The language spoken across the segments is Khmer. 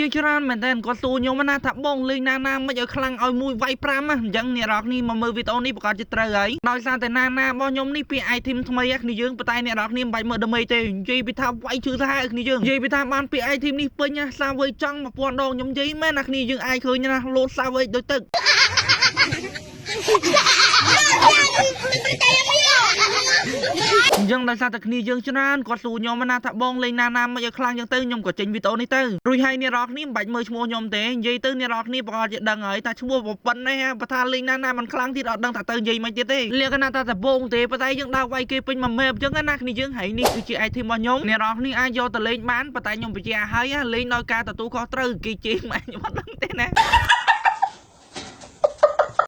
យើងច្រើនមែនតើគាត់សួរខ្ញុំណាថាបងលេងណាណាមិនឲ្យខ្លាំងឲ្យមួយវាយ5ណាអញ្ចឹងអ្នកនរគ្នាមកមើលវីដេអូនេះប្រកាសជាត្រូវហើយដោយសារតែណាណារបស់ខ្ញុំនេះពី item ថ្មីគ្នាយើងប៉ុន្តែអ្នកនរគ្នាមិនបាច់មើលដើម្បីទេនិយាយពីថាវាយឈឺសាហាវគ្នាយើងនិយាយពីថាបានពី item នេះពេញណាសាវើយចង់1000ដងខ្ញុំនិយាយមែនណាគ្នាយើងអាចឃើញណាលោតសាវើយដូចទឹក អញ្ចឹងដោយសារតែគ្នាយើងច្រើនគាត់សួរខ្ញុំណាថាបងលេងណាណាមិនឲ្យខ្លាំងអញ្ចឹងទៅខ្ញុំក៏ចេញវីដេអូនេះទៅរួចហើយអ្នកនរគ្នាមិនបាច់មើលឈ្មោះខ្ញុំទេនិយាយទៅអ្នកនរគ្នាប្រហែលជាដឹងហើយថាឈ្មោះប្រពន្ធនេះបើថាលេងណាណាមិនខ្លាំងទៀតអត់ដឹងថាទៅនិយាយមិនទៀតទេលក្ខណៈថាដបងទេប៉ុន្តែយើងដើរវាយគេពេញមួយ map អញ្ចឹងណាគ្នាយើងហើយនេះគឺជា item របស់ខ្ញុំអ្នកនរគ្នាអាចយកទៅលេងបានប៉ុន្តែខ្ញុំបញ្ជាក់ឲ្យលេងដោយការទទួលខុសត្រូវគេជេរម៉ែខ្ញុំអត់ដឹងទេណា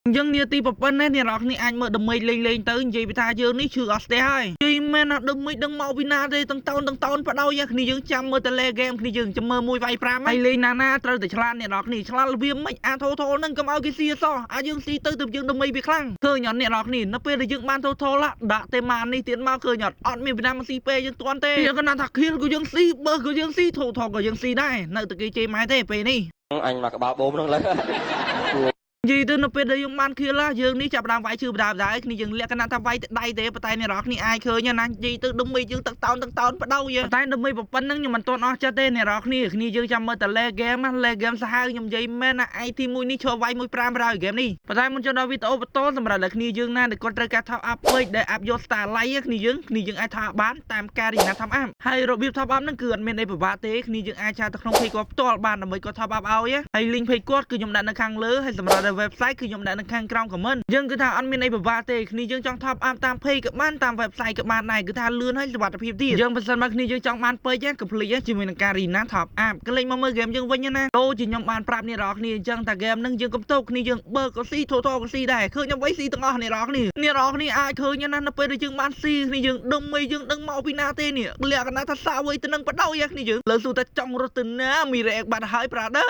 អញ្ចឹងនាទីប៉ុណ្ណេះអ្នកនរគ្នាអាចមើលដើម្បីលេងលេងទៅនិយាយពីថាយើងនេះឈឺអស់ស្ទះហើយនិយាយមែនណាដើម្បីដឹងមកពីណាទេទាំងតោនទាំងតោនបដោយគ្នាយើងចាំមើលតែលេហ្គេមគ្នាយើងចាំមើលមួយវាយ5ហើយលេងណាណាត្រូវតែឆ្លាតអ្នកនរគ្នាឆ្លាតរបៀបម៉េចអាថោថោហ្នឹងកុំឲ្យគេស៊ីសោះអាយើងស៊ីទៅទៅយើងដើម្បីវាខ្លាំងឃើញអត់អ្នកនរគ្នានៅពេលដែលយើងបានថោថោដាក់ទេម៉ានេះទៀតមកឃើញអត់អត់មានពីណាមកស៊ីពេយើងទាន់ទេយើងក៏ណាថាខៀលក៏យើងស៊ីបើក៏យើងស៊ីថោថោក៏យើងស៊ីដែរនៅតែគេជេរម៉ែទេពេលនេះ អញមកក្បាលបូមហ្នឹងលើ និយាយទៅនៅពេលដែលយើងបានខៀលយើងនេះចាប់ផ្ដើមវាយឈឺបដាបដាគ្នាយើងលក្ខណៈថាវាយទៅដៃទេប៉ុន្តែអ្នកនរគ្នាអាចឃើញណានិយាយទៅដុំមីយើងទឹកតោនទឹកតោនបដោយប៉ុន្តែដុំមីប៉ុណ្្នឹងខ្ញុំមិនទាន់អស់ចិត្តទេអ្នកនរគ្នាគ្នាយើងចាំមើលតែ late game ណា late game សាហាវខ្ញុំនិយាយមែនណា item មួយនេះឈរវាយមួយ5ហើយ game នេះប៉ុន្តែមុនចូលដល់វីដេអូបន្តសម្រាប់តែគ្នាយើងណាដែលគាត់ត្រូវការ top up ពេកដែល up យក Starlight គ្នាយើងគ្នាយើងអាច top up បានតាមការរីណា top up ហើយរបៀប top up ហ្នឹងគឺអត់មានអីពិបាកទេគ្នាយើងអាច chat ទៅក្នុង page គាត់ផ្ទាល់បានដើម្បីគាត់ top up ឲ្យហើយ link page គាត់គឺខ្ញុំដាក់នៅខាងលើហើយសម្រាប់តែ website គឺខ្ញុំដាក់នៅខាងក្រោម comment យើងគឺថាអត់មានអីពិបាកទេគ្នាយើងចង់ top up តាម page ក៏បានតាម website ក៏បានដែរគឺថាលឿនហើយសុវត្ថិភាពទៀតយើងបើសិនមកគ្នាយើងចង់បានពេជ្រកុំភ្លេចជាមួយនឹងការរីណា top up ក៏លេងមកមើល game យើងវិញណាដូចជាខ្ញុំបានប្រាប់អ្នកនរគ្នាអញ្ចឹងថា game ហ្នឹងយើងកុំទោកគ្នាយើងបើក៏ស៊ីថោថោក៏ស៊ីដែរឃើញអ្វីស៊ីទាំងអស់អ្នកនរគ្នាអ្នកនរគ្នាអាចឃើញណានៅពេលដែលយើងបានស៊ីគ្នាយើងដឹងមិនយើងដឹងមកពីណាទេនេះលក្ខណៈថាសាវ័យទៅនឹងបដោយគ្នាយើងលើស៊ូតែចង់រត់ទៅណាមីរ៉េបាត់ហើយ brother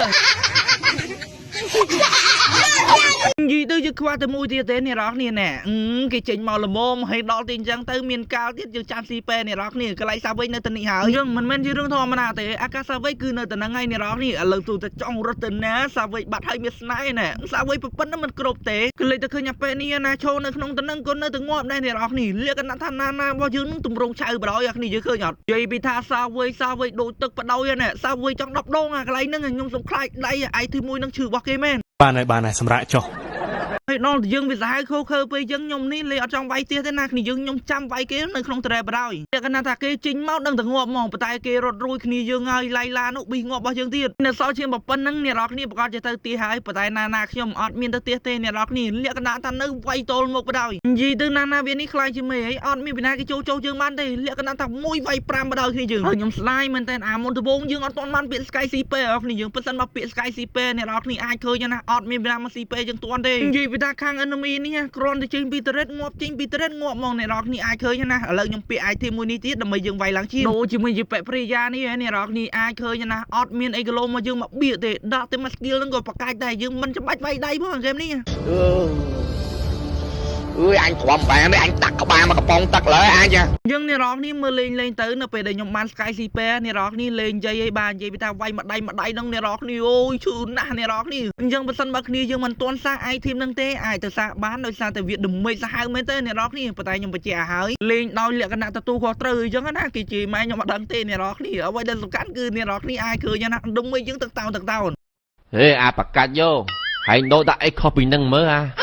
និយាយទៅយើងខ្វះតែមួយទៀតទេអ្នកនរគ្នាណែគេចេញមកល្មមហើយដល់ទីអញ្ចឹងទៅមានកាលទៀតយើងចាំស៊ីពេអ្នកនរគ្នាកន្លែងសាវិញនៅទីនេះហើយយើងមិនមែនជារឿងធម្មតាទេអាកាសសាវិញគឺនៅតែហ្នឹងហើយអ្នកនរគ្នាឥឡូវទូទៅចង់រត់ទៅណាសាវិញបាត់ហើយមានស្នេហ៍ណែសាវិញប្រពន្ធមិនគ្រប់ទេគឺលេចទៅឃើញអាពេលនេះណាឈោនៅក្នុងទៅហ្នឹងក៏នៅតែងាប់ដែរអ្នកនរគ្នាលក្ខណៈថាណាណារបស់យើងនឹងទម្រង់ឆៅបដ ாய் អាគ្នាយើងឃើញអត់និយាយពីថាសាវិញសាវិញដូចទឹកបដ ாய் ណែសាវិញចង់10ដងអាកន្លែងហ្នឹងខ្ញុំសំខ្លាចដៃអាយទីមួយនឹងឈឺរបស់គេមែន បានហើយបានហើយសម្រាប់ចុះ ហើយដល់យើងវាសាហាវខូខើពេកយើងខ្ញុំនេះលេអត់ចង់វាយទៀតទេណាគ្នាយើងខ្ញុំចាំវាយគេនៅក្នុងត្រែបរោយតែកណាថាគេចេញមកដឹងតែងាប់ហ្មងប៉ុន្តែគេរត់រួយគ្នាយើងហើយឡៃឡានោះប៊ីងាប់របស់យើងទៀតនៅសល់ជាងប៉ុណ្្នឹងអ្នកនរគ្នាប្រកាសជាទៅទីហើយប៉ុន្តែណាណាខ្ញុំអត់មានទៅទៀតទេអ្នកនរគ្នាលក្ខណៈថានៅវាយតលមកបដ ாய் និយាយទៅណាណាវានេះខ្លាចជាមេអីអត់មានពីណាគេចូលចូលយើងបានទេលក្ខណៈថាមួយវាយ5បដ ாய் គ្នាយើងហើយខ្ញុំស្ដាយមែនតើអាមុនដំបូងយើងអត់ទាន់បានពាក្យ Sky CP អស់គ្នាយើងប៉ិនសិនមកពាក្យ Sky CP អ្នកនរគ្នាអាចឃើញណាអត់មានពីណាមក CP យើងទាន់ទេនិយាយពីថាខាង enemy នេះគ្រាន់តែចេញពី turret ងាប់ចេញពី turret ងាប់ហ្មងអ្នកនរគ្នាអាចឃើញណាឥឡូវខ្ញុំពាក្យ item មួយនេះទៀតដើម្បីយើងវាយឡើងជាដូចជាមួយជាពាក់ព្រីយ៉ានេះអ្នកនរគ្នាអាចឃើញណាអត់មានអីគីឡូមកយើងមកបៀកទេដាក់តែមក skill ហ្នឹងក៏ប្រកាច់ដែរយើងមិនចាំបាច់វាយដៃផងហ្គេមនេះ អើយអញទ្រាំបានទេអញតាក់ក្បាលមកកំប៉ុងទឹកលើអញ យើងអ្នកនរគ្នាមើលលេងលេងទៅនៅពេលដែលខ្ញុំបាន Sky CP អ្នកនរគ្នាលេងនិយាយអីបាននិយាយពីថាវាយមួយដៃមួយដៃហ្នឹងអ្នកនរគ្នាអូយឈឺណាស់អ្នកនរគ្នាអញ្ចឹងបើសិនបើគ្នាយើងមិនទាន់សាក item ហ្នឹងទេអាចទៅសាកបានដោយសារតែវា damage សាហាវមែនទេអ្នកនរគ្នាប៉ុន្តែខ្ញុំបញ្ជាក់ឲ្យហើយលេងដោយលក្ខណៈទទួលខុសត្រូវអញ្ចឹងណាគេជេរម៉ែខ្ញុំអត់ដឹងទេអ្នកនរគ្នាអ្វីដែលសំខាន់គឺអ្នកនរគ្នាអាចឃើញណា damage យើងទឹកតោនទឹកតោន ហេអាបកាច់យោហើយដូរដាក់អីខុសពីនឹងមើលអា